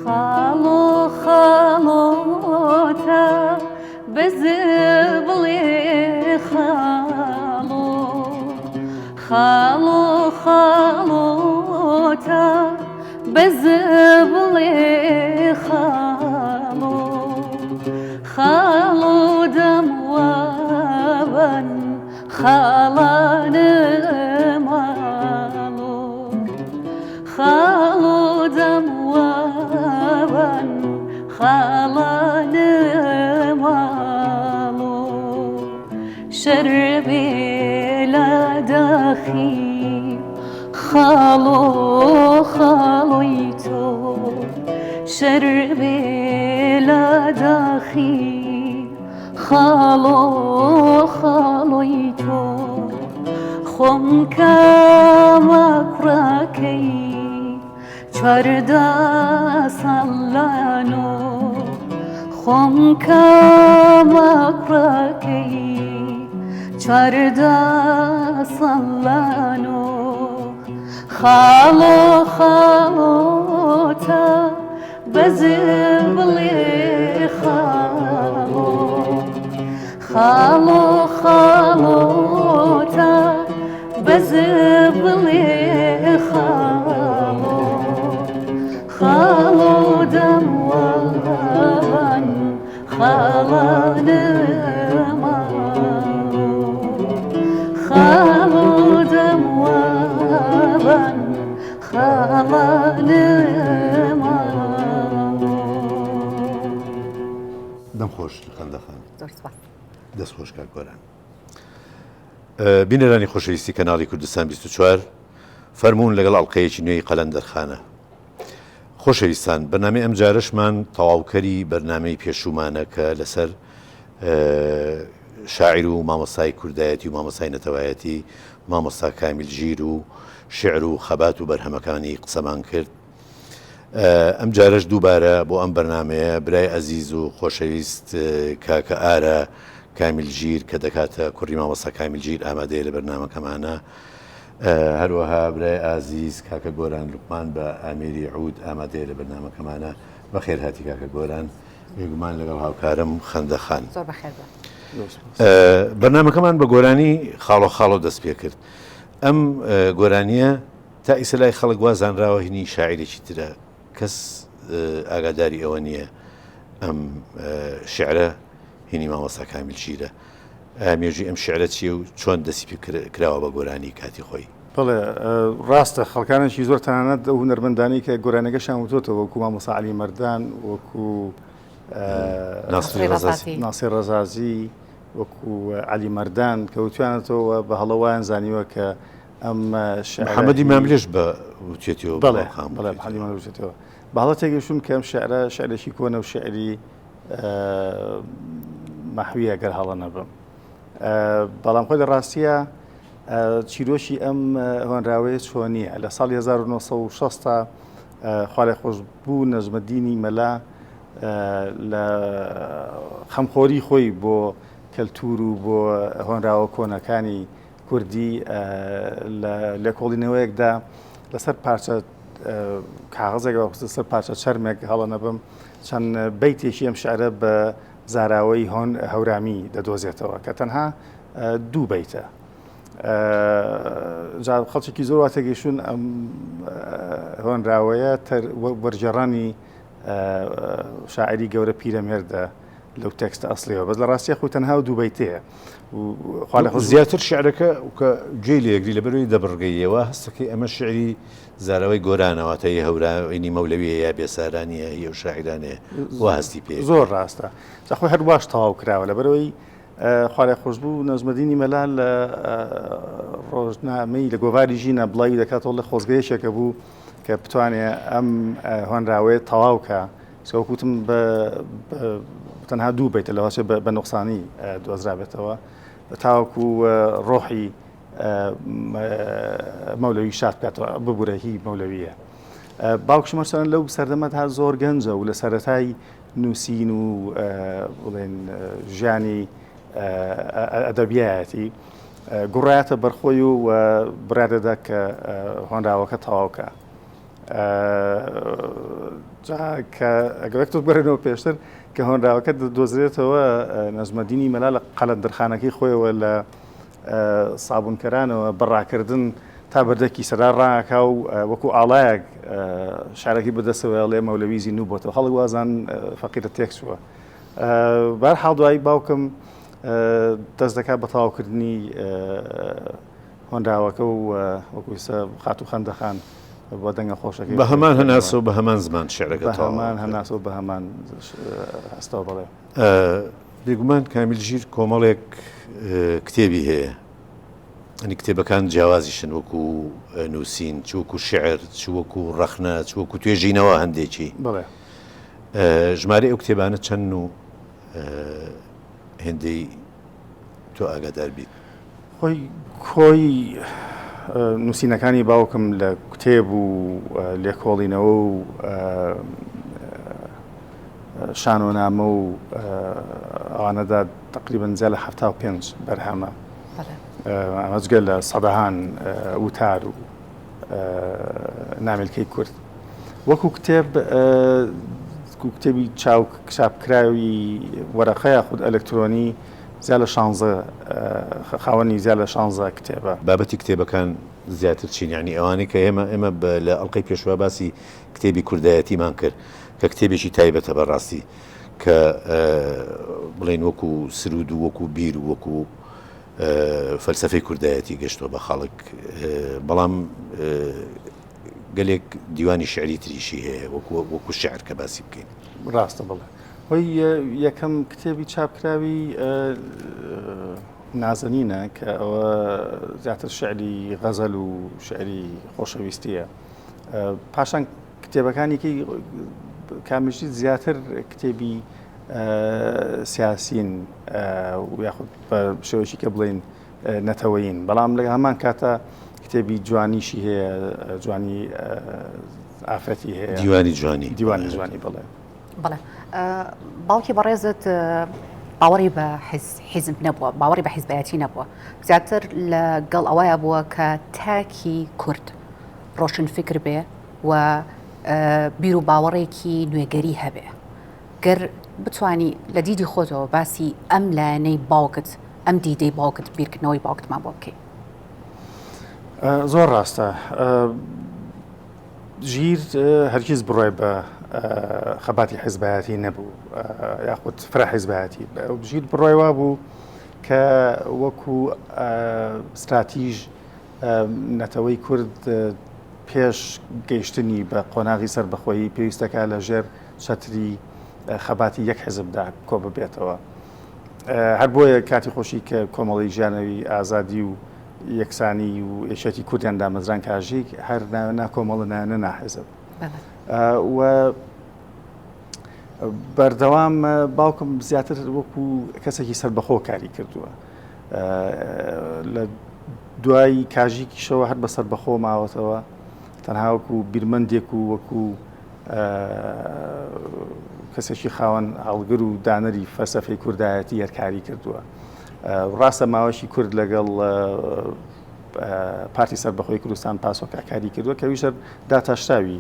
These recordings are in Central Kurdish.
خاڵۆ خاڵۆتە بزبڵێ خاڵۆ خاڵۆ خاڵۆتە بزبڵێ خاڵۆ خاڵۆ دەموابن خاڵانە ماڵۆ خاڵۆ دەموابن خاڵانە ماڵۆ شەربێ لە داخی خاڵۆ خاڵۆی تۆ شەربێ لە داخی خاڵۆ خاڵۆی تۆ خۆم کامە کوڕەکەی 14 ساڵانۆ خۆم کامە کوڕەکەی 14 ساڵانۆ خاڵۆ خاڵۆتە بەزبڵێ خاڵۆ خاڵۆ خاڵۆتە بەزبڵێ خاڵۆ خاڵۆ دەموان خاڵانە ماڵۆ خاڵۆ دەموان خاڵانە ماڵۆ. دەم خۆش خەندە خان. زۆر سوپاس. دەست خۆش کاک گۆران. بینەرانی خۆشەویستی کەناڵی کوردستان 24 فەرموون لەگەڵ ئەڵلقەیەکی نوێی قەلەندەرخانە. خۆشەویستان بەرنامەی ئەم جارەشمان تەواوکەری بەرنامەی پێشوومانە کە لەسەر شاعیر و مامۆستای کوردایەتی و مامۆستای نەتەوایەتی مامۆستا کامیل ژیر و شعر و خەبات و بەرهەمەکانی قسەمان کرد. ئەم جارەش دووبارە بۆ ئەم بەرنامەیە برای ئەزیز و خۆشەویست کاکە ئارا کامیل ژیر کە دەکاتە کوڕی مامۆستا کامیل ژیر ئامادەیە لە بەرنامەکەمانە. هەروەها برای ئازیز کاکە گۆران لوقمان بە ئامێری عود ئامادەیە لە بەرنامەکەمانە. بەخێر هاتی کاکە گۆران. بێگومان لەگەڵ هاوکارم خەندە خان. زۆر بەخێر بێن. بەرنامەکەمان بە گۆرانی خاڵۆ خاڵۆ دەست پێ کرد. ئەم گۆرانییە تا ئیسە لای خەڵک وا زانراوە هینی شاعیرێکی ترە، کەس ئاگاداری ئەوە نییە ئەم شیعرە هینی مامۆستا کامیل ژیرە. ئایا مێژووی ئەم شیعرە چییە و چۆن دەستی پێ کراوە بە گۆرانی کاتی خۆی؟ بەڵێ ڕاستە خەڵکانێکی زۆر تەنانەت ئەو هونەرمەندانەی کە گۆرانیەکەشیان وتۆتەوە وەکو مامۆستا عەلی مەردان وەکو ناسری ڕەزازی ناسر ڕەزازی وەکو عەلی مەردان کە وتویانەتەوە بە هەڵە وایان زانیوە کە ئەم شعرە محەممەدی ماملێش بە وتێتیەوە بەڵێ بەڵێ عەلی ماملێ وتێتەوە بە هەڵە تێگەیشتوون کە ئەم شعرە شعرێکی کۆنە و شعری مەحویە گەر هەڵە نەبم بەڵام خۆی لە ڕاستیە چیرۆکی ئەم هۆنراوەیە چۆنیە لە ساڵی 1960 خوالێخۆشبوو نەجمەدینی مەلا لە خەمخۆری خۆی بۆ کەلتور و بۆ هۆنراوە کۆنەکانی کوردی لە لێکۆڵینەوەیەکدا لەسەر پارچە کاغەزێک سەر پارچە چەرمێک هەڵە نەبم چەند بەیتێکی ئەم شعرە بە زاراوەی هۆن هەورامی دەدۆزێتەوە کە تەنها دوو بەیتە. جا خەڵکێکی زۆر وا تێگەیشتوون ئەم هۆنراوەیە وەرگێڕانی شاعری گەورە پیرەمێردە لەو تێکستە ئەسڵیەوە بەس لە ڕاستیە خۆی تەنها و دوو بەیتەیە خوا لە زیاتر شعرەکە کە گوێی لێگری لە بەرەوەی دەبڕگەیەوە هەستەکەی ئەمە شعری زاراوەی گۆرانە واتە هی هەوراوینی مەولەویە یا بێسارانیە هی ئەو شاعیرانەیە وا هەستی پێ زۆر ڕاستە جا خۆی هەر واش تەواو کراوە لەبەرەوەی خوالێخۆشبوو نەجمەدینی مەلا لە ڕۆژنامەی لە گۆڤاری ژینە بڵاوی دەکاتەوە لە خۆزگە یەکێکە بوو کە بتوانێ ئەم هۆنراوەیە تەواو کە سەوکوتم بە تەنها دوو بیتە لەوەچێ بە نوقسانی دۆزرابێتەوە تاوەکو ڕۆحی مەولەوی شاد بکاتەوە ببورە هی مەولەویە باوکشم هەرچەند لەو سەردەمەدا زۆر گەنجە و لە سەرەتای نووسین و بڵێن ژیانی ئەدەبیایەتی گوڕایەتە بەرخۆی و بڕیار دەدا کە هۆنراوەکە تەواوکە. جا کە ئەگەر تۆ بگەڕێنەوە پێشتر کە هۆنراوەکە دەدۆزرێتەوە نەجمەدینی مەلا لە قەلەندەرخانەکەی خۆیەوە لە سابونکەرانەوە بەڕاکردن تا بەردەکی سەرا ڕاکا و وەکو ئاڵایەک شارەکەی بەدەستەوە ئەڵێ مەولەوی زیندوو بۆتەوە خەڵک وازان فەقیرە تێک چووە بەرحاڵ دوایی باوکم دەست دەکات بە تەواوکردنی هۆنراوەکە و وەکو ئیستا خاتوو خەندەخان بە دەنگە خۆشەکەی بە هەمان هەناسە و بە هەمان زمان شعرەکە بە هەمان هەناسە و بە هەمان هەستەوە بەڵێ. بێگومان کامیل ژیر کۆمەڵێک کتێبی هەیە ئەنی کتێبەکان جیاوازیشن وەکو نووسین چ وەکو شعر چ وەکو ڕەخنە چ وەکو توێژینەوە هەندێکی بەڵێ ژمارەی ئەو کتێبانە چەند و هێندەی تۆ ئاگادار بیت؟ خۆی کۆی نووسینەکانی باوکم لە کتێب و لێکۆڵینەوە و شانۆنامە و ئەوانەدا تقریبا زیاد لە 75 بەرهەمە ئەمە جگە لە سەدەهان وتار و نامیلکەی کورد وەکو کتێب کتێبی چاو چاپکراوی وەرەقە یاخود ئەلکترۆنی زیاد لە شانزە خاوەنی زیاد لە شانزە کتێبە. بابەتی کتێبەکان زیاتر چین؟ یانی ئەوانەی کە ئێمە ئێمە لە ئەڵقەی پێشوە باسی کتێبی کوردایەتیمان کرد کە کتێبێکی تایبەتە بەڕاستی کە بڵێین وەکو سرود و وەکو بیر و وەکو فەلسەفەی کوردایەتی گەشتوە بە خەڵک بەڵام گەلێک دیوانی شعری تریشی هەیە وەکو وەکو شعر کە باسی بکەین. ڕاستە بەڵێ. هۆی یەکەم کتێبی چاپکراوی نازەنینە کە ئەوە زیاتر شعری غەزەل و شعری خۆشەویستیە. پاشان کتێبەکانی کەی کامیشی زیاتر کتێبی سیاسین و یاخود بە شێوەیەکی کە بڵێین نەتەوەیین بەڵام لە هەمان کاتە کتێبی جوانیشی هەیە جوانی ئافرەتی هەیە دیوانی جوانی دیوانی جوانی بڵێ بەڵێ باوکی بەڕێزت باوەڕی بە حیزب نەبووە باوەڕی بە حیزبایەتی نەبووە زیاتر لەگەڵ ئەوەیە بووە کە تاکی کورد ڕۆشن فکر بێ و بیر و باوەڕێکی نوێگەری هەبێ گەر بتانی لە دیدی خۆتەوە باسی ئەم لایەنەی باوکت ئەم دیدەی باوکت بیرکردنەوەی باوکتمان بۆ بکەیت. زۆر ڕاستە ژیر هەرگیز بڕای بە خەباتی حیزبایەتی نەبوو یاخود فرە حیزبایەتی ژیر بڕای وا بوو کە وەکو ستراتیژ نەتەوەی کورد پێش گەیشتنی بە قۆناغی سەربەخۆیی پێویستەکە لە ژێر چەتری خەباتی یەک حزبدا کۆ ببێتەوە. هەر بۆیە کاتی خۆشی کە کۆمەڵی ژیانەوی ئازادی و یەکسانی و یەکێتی کوردیان دامەزران کاژیک هەر نا کۆمەڵە نایە ناحزب و بەردەوام باوکم زیاتر وەکو کەسێکی سەربەخۆ کاری کردووە لە دوای کاژیکیشەوە هەر بە سەربەخۆ ماوەتەوە تەنها وەکو بیرمەندێک و وەکو کەسێکی خاوەن هەڵگر و دانەری فەلسەفەی کوردایەتی هەر کاری کردووە. ڕاستە ماوەشی کورد لەگەڵ پارتی سەربەخۆی کوردستان پاسۆکا کاری کردووە کە ویشەر داتاشراوی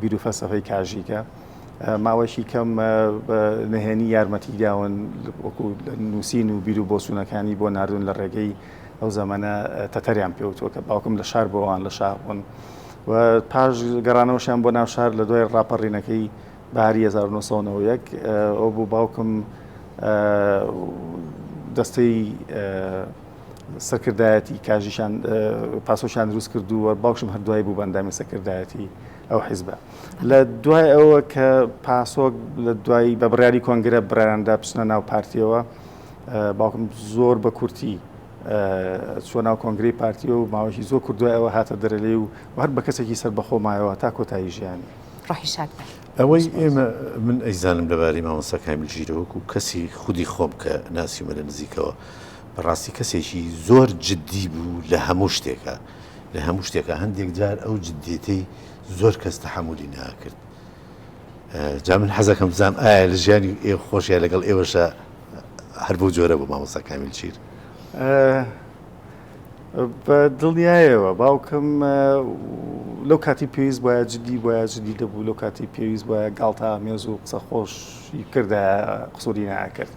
بیر و فەلسەفەی کاژیکە. ماوەشی کەم نهێنی یارمەتی داون وەکو نووسین و بیر و بۆچوونەکانی بۆ ناردون لە ڕێگەی ئەو زەمەنە تەتەریان پێوتووە کە باوکم لە شار بۆوان لە شاخ بوون. و پاش گەڕانەوەشیان بۆ ناو شار لە دوای ڕاپەڕینەکەی بەهاری 1991 ئەو بوو باوکم دەستەی سەرکردایەتی کاژیشان پاسۆشان دروست کردو و باوکشم هەر دوای بوو بەندامی سەرکردایەتی ئەو حیزبە لە دوای ئەوە کە پاسۆک لە دوای بە بڕیاری کۆنگرە بڕیاراندا بچنە ناو پارتیەوە باوکم زۆر بە کورتی چووە ناو کۆنگرەی پارتی و ماوەیەکی زۆر کورت دوای ئەوە هاتە دەرێ لێی و هەر بە کەسێکی سەربەخۆ مایەوە تا کۆتایی ژیانی. ڕۆحی شاد بێ. ئەوەی ئێمە من ئەیزانم لەبارەی مامۆستا کامیل ژیرە وەکو کەسی خودی خۆم کە ناسیومە لە نزیکەوە بەڕاستی کەسێکی زۆر جدی بوو لە هەموو شتێکا لە هەموو شتێکا هەندێک جار ئەو جدێتەی زۆر کەس تەحەمولی ناکرد. جا من حەزەکەم بزانم ئایا لە ژیانی ئێ خۆشیا لەگەڵ ئێوەشە هەر بەو جۆرە بوو مامۆستا کامیل ژیر؟ بە دڵنیایەوە باوکم لەو کاتی پێویست بایە جدی بایە جدی دەبوو لەو کاتی پێویست بایە گاڵتە ئامێز و قسە خۆشی کردە قسوری ناکرد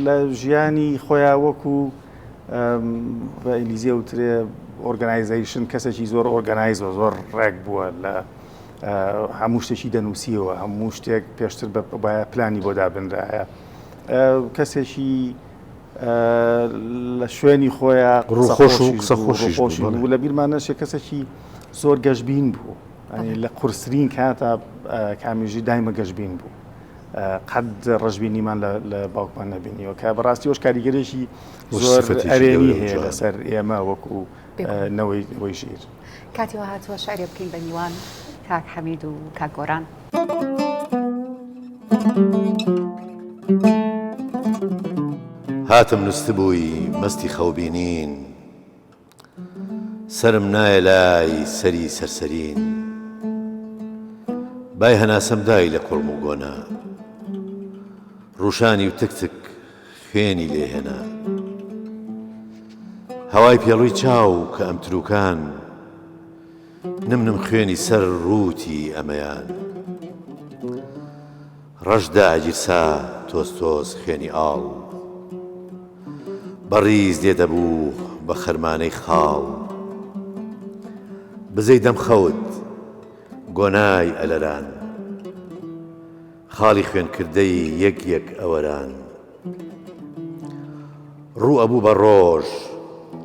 لە ژیانی خۆیان وەکو بە ئینگلیزیە وترێ organization کەسێکی زۆر organize و زۆر ڕێک بووە لە هەموو شتێکی دەنووسیەوە هەموو شتێک پێشتر بە پلانی بۆ دابنرایە کەسێکی لە شوێنی خۆیان ڕووخۆش و قسە خۆشی بوو لە بیرمان نەچێ کەسێکی زۆر گەشبین بوو لە قورسترین کاتە کامیژی دایمە گەشبین بوو قەت ڕەشبینیمان لە باوکمان نەبینیوە کە بەڕاستی وەش کاریگەرێکی زۆر ئەرێنی هەیە لەسەر ئێمە وەکو نەوەی وەی ژیر. کاتی وا هاتووە شعرێ بکەین بە میوان کاک حەمید و کاک گۆران. هاتم نوستبووی مەستی خەوبینین سەرم نایە لای سەری سەرسەرین بای هەناسەم دای لە کوڵم و گۆنا ڕووشانی و تک تک خوێنی لێ هێنا هەوای پێڵوی چاو کە ئەم تروکان نم نم خوێنی سەر ڕووتی ئەمەیان ڕەش دائەگیرسا تۆز تۆز خوێنی ئاڵ بە ڕیز لێ دەبوو بە خەرمانەی خاڵ بزەی دەم خەوت گۆنای ئەلەران خاڵی خوێنکردەی یەک یەک ئەوەران. ڕوو ئەبوو بە ڕۆژ،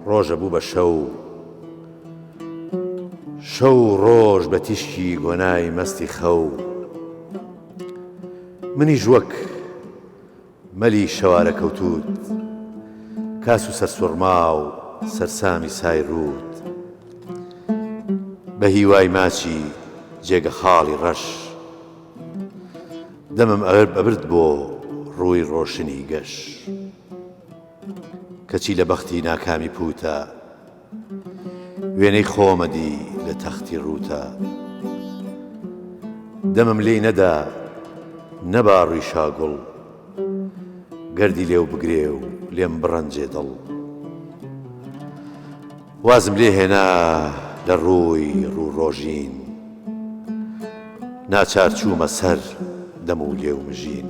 ڕۆژ ئەبوو بە شەو. شەو و ڕۆژ بە تیشکی گۆنای مەستی خەو. منیش وەک مەلی شەوارە کەوتووت، کاس و سەرسوڕماو سەرسامی سای ڕووت. بە هیوای ماچی جێگە خاڵی ڕەش. دەمم ئەبرد بۆ ڕووی ڕۆشنی گەش. کەچی لە بەختی ناکامی پووتە وێنەی خۆمە دی لە تەختی ڕووتە. دەمم لێی نەدا نەبا ڕووی شاگوڵ گەردی لێو بگرێ و لێم بڕەنجێ دڵ. وازم لێ هێنا لە ڕووی ڕوو ڕۆژین. ناچار چوومە سەر دەم و لێو مژین.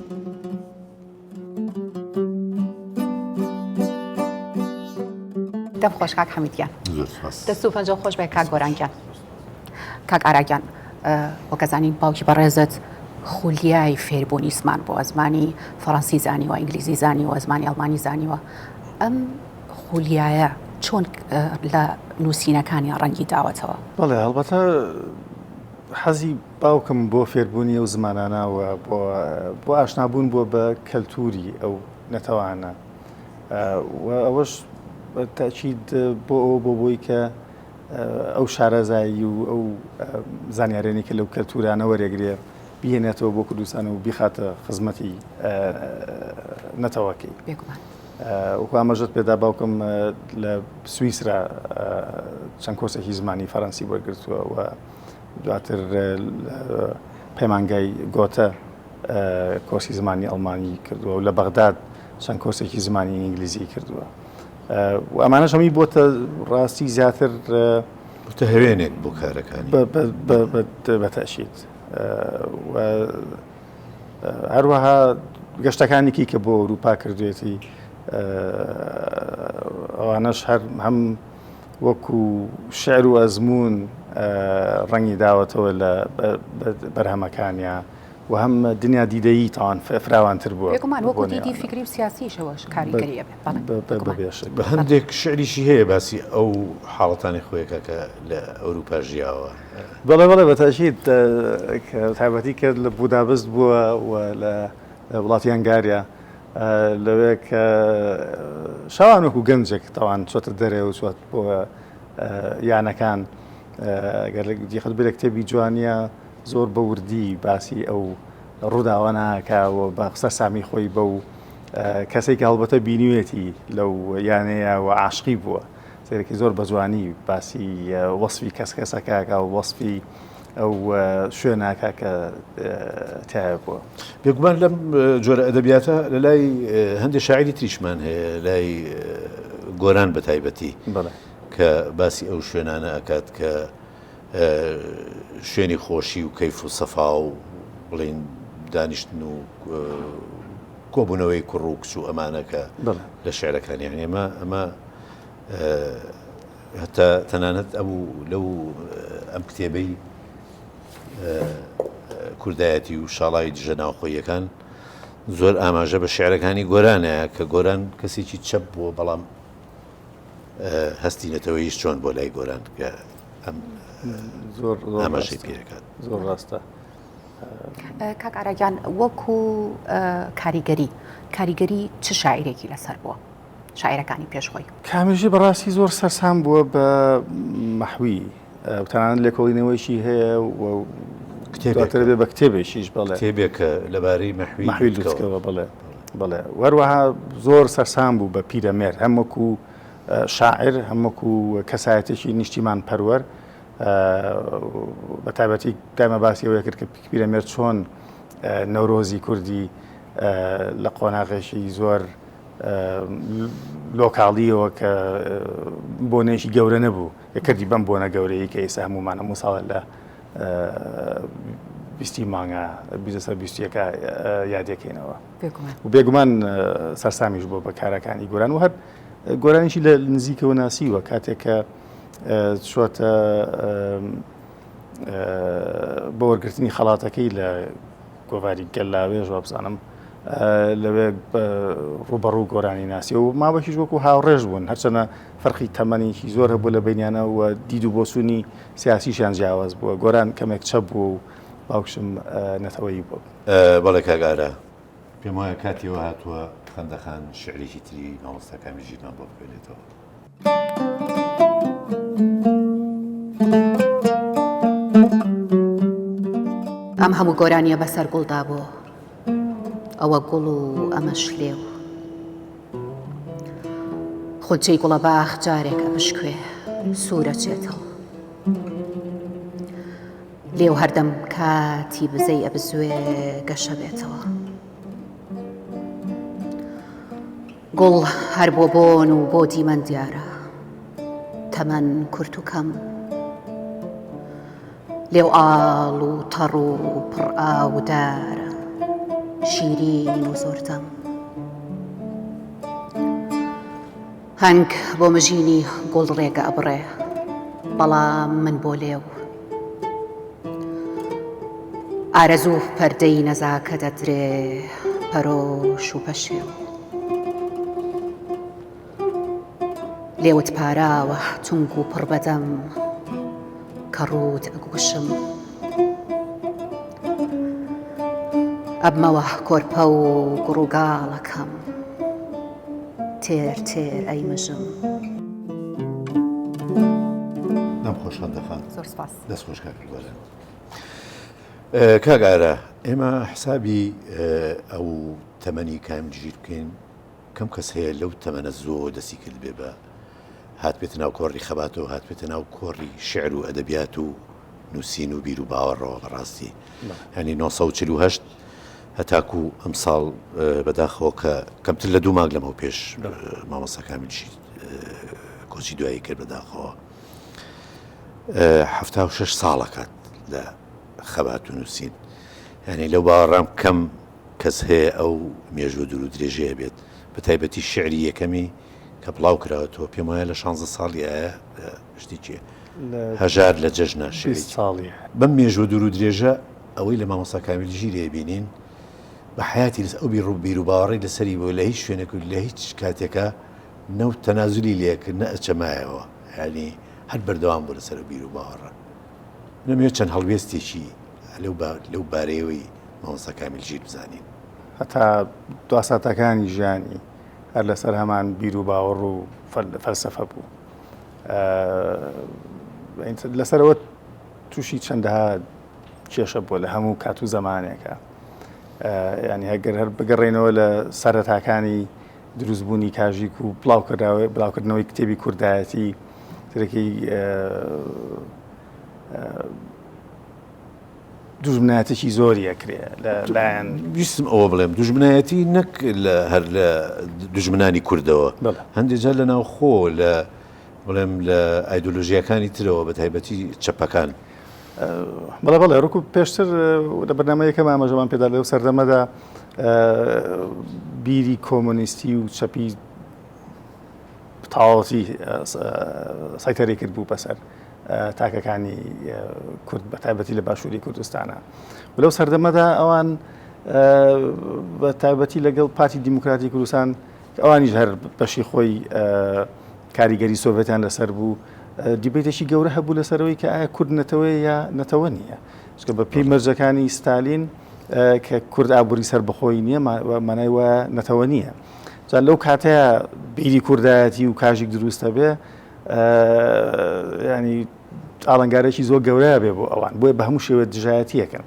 دەم خۆش کاک حەمید گیان. زۆر سپاس. دەست و پەنجە خۆش بێ کاک گۆران گیان. کاک ئارا گیان وەک ئەزانین باوکی بەڕێزت خولیای فێربوونی زمان بووە، زمانی فەڕەنسی زانیوە، ئینگلیزی زانیوە، زمانی ئەڵمانی زانیوە. ئەم خولیایە چۆن لە نووسینەکانیا ڕەنگی داوەتەوە؟ بەڵێ هەڵبەتە حەزی باوکم بۆ فێربوونی ئەو زمانانە و بۆ ئاشنابوون بووە بە کەلتووری ئەو نەتەوانە و ئەوەش تاکید بۆ ئەوە بۆ بۆی کە ئەو شارەزایی و ئەو زانیارێنی کە لەو کەلتورانە وەرێگرێ بهێنێتەوە بۆ کوردستان و بیخاتە خزمەتی نەتەوەکەی. بێگومان. وەکو ئاماژەت پێدا باوکم لە سویسرا چەند کۆرسێکی زمانی فەرەنسی وەرگرتووە و دواتر پەیمانگای گۆتە کۆرسی زمانی ئەڵمانی کردووە و لە بەغداد چەند کۆرسێکی زمانی ئینگلیزی کردووە و ئەمانەش هەمووی بۆتە ڕاستی زیاتر بۆتە هەوێنێک بۆ کارەکانی بە تەئکید و هەروەها گەشتەکانێکی کە بۆ ئەوروپا کردوێتی ئەوانەش هەر هەم وەکو شعر و ئەزموون ڕەنگی داوەتەوە لە بەرهەمەکانیا و هەم دنیا دیدەیی تاوان فراوانتر بووە. بێگومان وەکو دیدی فیکری و سیاسیشەوەش کاریگەری ئەبێ. بەڵێ بێ شک. بە هەندێک شعریشی هەیە باسی ئەو حاڵەتانەی خۆی ئەکا کە لە ئەوروپا ژیاوە. بەڵێ بەڵێ بە تەئکید کە تایبەتی کە لە بودابست بووە و لە وڵاتی هەنگاریا لەوێ کە شەوان وەکو گەنجێک تاوان چۆتە دەرێ و چوات بۆ یانەکان گەر دیقەت بدە کتێبی جوانیە زۆر بە وردی باسی ئەو ڕووداوە ناکا و بە سەرسامی خۆی بەو کەسێک کە هەڵبەتە بینیوێتی لەو یانەیە و عاشقی بووە سەیرەکی زۆر بە جوانی باسی وەسفی کەس کەسەکەکە و وەسفی. ئەو شوێناکە کە تایە بووە. بێگومان لەم جۆرە ئەدەبیاتە لە لای هەندێک شاعری تریشمان هەیە لای گۆران بە تایبەتی کە باسی ئەو شوێنانە ئەکات کە شوێنی خۆشی و کەیف و سەفا و بڵین دانیشتن و کۆبوونەوەی کوڕ و کچ و ئەمانە کە لە شعرەکان یعنی ئەمە ئەمە هەتا تەنانەت ئەو لەو ئەم کتێبەی کوردایەتی و شاڵاوی دژە ناوخۆییەکان زۆر ئاماژە بە شعرەکانی گۆرانە کە گۆران کەسێکی چەپ بووە بەڵام هەستی نەتەوەیش چۆن بۆ لای گۆران کە ئەم زۆر ئاماژەی پێکات زۆر ڕاستە. کاک ئاراگیان وەکو کاریگەری کاریگەری چ شاعیرێکی لەسەر بووە؟ شاعیرەکانی پێش خۆی. کامێژی بەڕاستی زۆر سەرسام بووە بە مەحوی تەنانەت لێکۆڵینەوەیشی هەیە و دواتر بێ بە کتێبێکیش بەڵێ کتێبێک لەبارەی مەحوی مەحوی لوتکەوە بەڵێ بەڵێ وەروەها زۆر سەرسام بوو بە پیرەمێرد هەم وەکو شاعر هەم وەکو کەسایەتێکی نیشتیمان پەروەر بە تایبەتی دایمە باسی ئەوەی کرد کە پیرەمێرد چۆن نەورۆزی کوردی لە قۆناغێکی زۆر لۆکاڵیەوە کە بۆنەیەکی گەورە نەبوو کردی بەم بۆنە گەورەیە کە ئێستا هەمومان هەموو ساڵە لە بیستی مانگە بیسەر بیستیەکە یادەکەینەوە و بێگومان سەرسامیش بۆ بە کارەکانی گۆران و هەر گۆرانیشی لە نزیکەوە ناسیوە کاتێک کە چۆتە بۆ وەرگرتنی خەڵاتەکەی لە گۆڤاری گەلاوێژ وابزانم لەوێ ڕووبەڕوو گۆرانی ناسی و ماوەکیش وەکو هاوڕێژ بوون هەرچەنە فەرقی تەمەنێکی زۆر هەبوو لە بینیانە و دید و بۆچوونی سیاسیشیان جیاواز بووە گۆران کەمێک چەپ بوو و باوکشم نەتەوەیی بوو. بەڵێ کاک ئارا پێم وایە کاتی ئەوە هاتووە خەندەخان شیعرێکی تری مامۆستا کامیل ژیرمان بۆ بخوێنێتەوە. ئەم هەموو گۆرانیە بەسەر گوڵدا بۆ ئەوە گوڵ و ئەمەش لێو خونچەی گوڵە باخ جارێک ئەپشکوێ سوورە چێتەوە لێو هەردەم کاتی بزەی ئەبزوێ گەشە بێتەوە گوڵ هەر بۆ بۆن و بۆ دیمەن دیارە تەمەن کورت و کەم لێو ئاڵ و تەڕ و پڕ ئاو و دارە شیرین و زۆرتەم هەنگ بۆ مژینی گوڵ ڕێگە ئەبڕێ بەڵام من بۆ لێو ئارەزوو پەردەی نەزاکە دەدرێ پەرۆش و پەشێو لێوت پاراوە تونگ و پڕ بەدەم کە ڕووت ئەگوشم ئەبمەوە کۆرپە و گوڕوگاڵەکەم تێر تێر ئەیمژم. دەم خۆش خەندە خان. زۆر سپاس. دەست خۆش کاک گۆران. کاک ئارا ئێمە حسابی ئەو تەمەنی کامیل ژیر بکەین کەم کەس هەیە لەو تەمەنە زۆر دەستی کردبێ بە هاتبێتە ناو کۆڕی خەباتەوە هاتبێتە ناو کۆڕی شعر و ئەدەبیات و نووسین و بیر و باوەڕەوە بەڕاستی یعنی 948 هەتاکو ئەمساڵ بەداخەوە کە کەمتر لە دوو مانگ لەمەو پێش مامۆستا کامیل ژیر کۆچی دوایی کرد بەداخەوە 76 ساڵەکات لە خەبات و نووسین یعنی لەو باوەڕام کەم کەس هەیە ئەو مێژوو دوور و درێژەیە بێت بە تایبەتی شعری یەکەمی کە بڵاو کراوەتەوە پێم وایە لە شانزە ساڵی ئایا شتێکی هەژار لە جەژنە شعری ساڵی بەم مێژوو دوور و درێژە ئەوەی لە مامۆستا کامیل ژیرێ بینین بە حیاتی لەس ئەو بیر و بیر و باوەڕی لەسەری بوو لە هیچ شوێنێک و لە هیچ کاتێکا نەو تەنازلی لێکرد نە ئەچەمایەوە یعنی هەر بەردەوام بوو لەسەر ئەو بیر و باوەڕە نەمەوێت چەند هەڵوێستێکی لەو لەو بارەیەوەی مامۆستا کامیل ژیر بزانین. هەتا دواساتەکانی ژیانی هەر لەسەر هەمان بیر و باوەڕ و فەلسەفە بوو. لەسەرەوە تووشی چەندەها کێشە بووە لە هەموو کات و زەمانێکە. ینی هەگەر هەر بگەڕێنەوە لە سەرەتاکانی دروستبوونی کاژیک و بڵاوکردنەوەی کتێبی کوردایەتی ترەکەی. دوژمنایەتێکی زۆری ئەکرێ لە لایەن. ویستم ئەوە بڵێم دوژمنایەتی نەک لە هەر لە دوژمنانی کوردەوە هەندێک جار لە ناوخۆ لە بڵێم لە ئایدۆلۆژیاکانی ترەوە بە تایبەتی چەپەکان. بەڵێ بەڵێ ڕکو پێشتر لە بەرنامە یەکەم ئاماژەمان پێدا لەو سەردەمەدا بیری کۆمۆنیستی و چەپی تەواوەتی سەیتەرەی کرد بوو بەسەر تاکەکانی کورد بە تایبەتی لە باشووری کوردستانە و لەو سەردەمەدا ئەوان بە تایبەتی لەگەڵ پارتی دیموکراتی کوردستان ئەوانیش هەر بەشی خۆی کاریگەری سۆڤێتیان لەسەر بوو دیبیتێکی گەورە هەبوو لەسەرەوەی کە ئایا کورد نەتەوەیە یا نەتەوە نییە چکە بە پێی مەرجەکانی ستالین کە کورد ئابووری سەربەخۆی نییە مانای وایە نەتەوە نییە جا لەو کاتەیە بیری کوردایەتی و کاژیک دروستە بێ ینی ئاڵنگارێکی زۆر گەورە بێ بۆ ئەوان بۆیە بە هەموو شێوە دژایەتیەکەن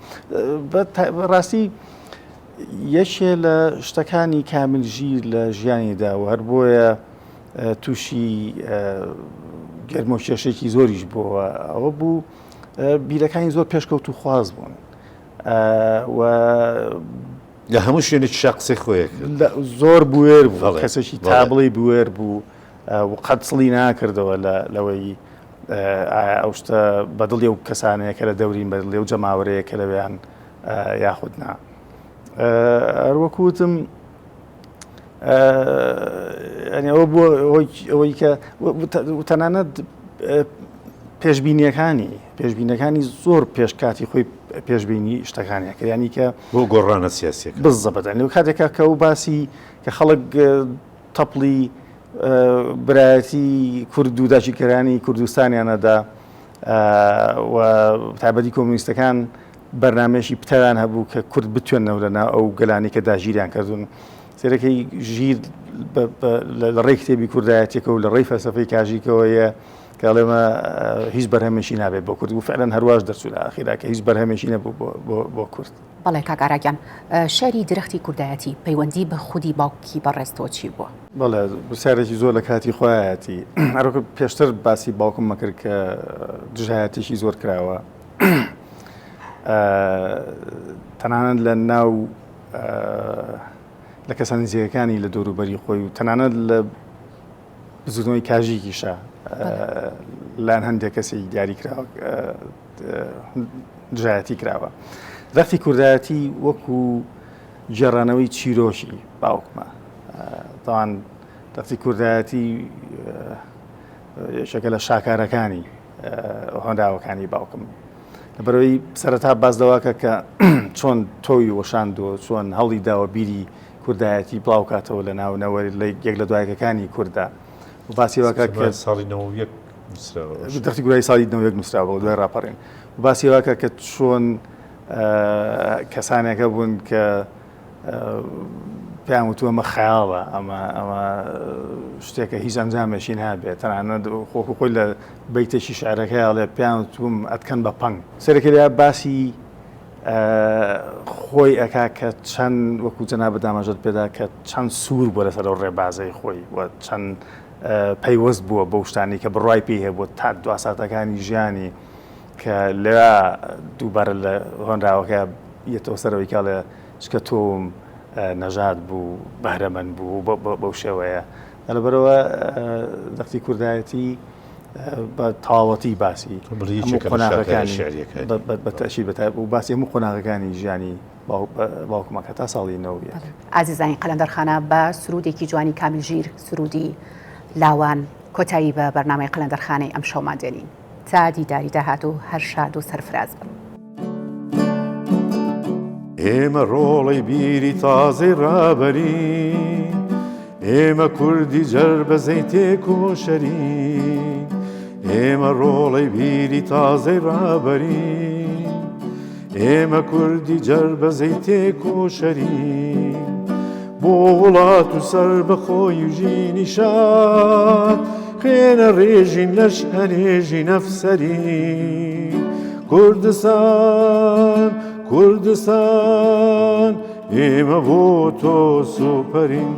ڕاستی یەکێ لە شتەکانی کامیل ژیر لە ژیانیدا و هەر بۆیە تووشی گەرمە و کێشێکی زۆریش بووە ئەوە بوو بیرەکانی زۆر پێشکەوت و خواز بوون و لە هەموو شوێنێکیشا قسەی خۆی کرد. زۆر بوێر بوو، کەسێکی تا بڵێی بوێر بوو و قەت سڵی ناکردەوە لەوەی ئایا ئەو شتە بە دڵی ئەو کەسانەیە کە لە دەورین، بە دڵی ئەو جەماوەرەیە کە لەوێیان یاخود نا. هەر وەکو وتم یانی ئەوە بووە ئەوەی کە تەنانەت پێشبینیەکانی پێشبینەکانی زۆر پێش کاتی خۆی پێشبینی شتەکانی کرد ینی کە بۆ گۆڕانە سیاسیەکە بزەبەت لەو کاتێکا کە ئەو باسی کە خەڵک تەپڵی برایەتی کورد و داگیرکەرانی کوردستانیانەدا و تایبەتی کۆمونیستەکان بەرنمەیەکی پتەویان هەبوو کە کورد بتوێنەوە لە ناو ئەو گەلانی کە داگیریان کردوون سەرەکەی ژیر لە ڕێی کتێبی کوردایەتیەکە و لە ڕێی فەلسەفەی کاژیکەوەیە کە ئەڵێمە هیچ بەرهەمێکی نابێت بۆ کورد و فعلا هەرواش دەرچوو لە ئاخیرا کە هیچ بەرهەمێکی نەبوو بۆ کورد. بەڵێ کاک ئاراگیان، شیعری درەختی کوردایەتی پەیوەندی بە خودی باوکی بەڕێزتەوە چی بووە؟ بەڵێ پرسیارێکی زۆر لە کاتی خۆیەتی. هەروەک پێشتر باسی باوکم مەکرد کە دژایەتیی زۆر کراوە تەنانەت لە ناو لە کەسە نزیکەکانی لە دەوروبەری خۆی و تەنانەت لە بزوتنەوەی کاژیکیشە لایەن هەندێک کەسی دیاری کراوە دژایەتی کراوە درەختی کوردایەتی وەکو گێڕانەوەی چیرۆکی باوکمە تاوان درەختی کوردایەتی یەکێکە لە شاکارەکانی هۆنراوەکانی باوکم لەبەرەوەی سەرەتا باس لەوەکە کە چۆن تۆوی وەشاندووە چۆن هەوڵی داوە بیری کوردایەتی بڵاوکاتەوە لە ناو نەوە یەک لە دوایەکەکانی کووردا و باسی واکە کە ساڵی 91 نووسراوە دەختی گورای ساڵی 91 نووسراوە دوای ڕاپەڕین و باسی واکە کە چۆن کەسانێکە بوون کە پێیان وتووە ئەمە خەیاڵە ئەمە ئەمە شتێکە هیچ ئەنجامێکی نابێت تەنانەت خۆکو خۆی لە بەیتێکی شعرەکەی ئەڵێ پێیان وتووم ئەتکەن بە پەنگ سەرەکە لە باسی خۆی ئەکا کە چەند وەکو جەنابت ئاماژەت پێدا کە چەند سوور بووە لەسەر ئەو ڕێبازەی خۆی و چەند پەیوەست بووە بەو شتانی کە بڕوای پێی هەبوو تا دواساتەکانی ژیانی کە لەوێ دووبارە لە هۆنراوەکە یەتەوە سەرەوەی کاڵێ چکە تۆم نەژاد بوو بەهرەمەند بوو بەو شێوەیە لەبەرەوە دەختی کوردایەتی بە تەواوەتی باسی هەموو قۆناغەکانی بە تەئکید و باسی هەموو قۆناغەکانی ژیانی باوکمەکە تا ساڵی 91. ئازیزانی قەلەندەرخانە بە سرودێکی جوانی کامیل ژیر سرودی لاوان کۆتایی بە بەرنامەی قەلەندەرخانەی ئەمشەومان دێنین تا دیداری داهاتوو هەر شاد و سەرفراز بن. ئێمە ڕۆڵەی بیری تازەی ڕابەرین، ئێمە کوردی جەربەزەی تێکۆشەرین، ئێمە ڕۆڵەی بیری تازەی ڕابەرین، ئێمە کوردی جەربەزەی تێکۆشەرین، بۆ وڵات و سەربەخۆی و ژینی شاد، خوێنە ڕێژین لەش ئەنێژین ئەفسەرین. کوردستان کوردستان ئێمە بۆ تۆ سوپەرین.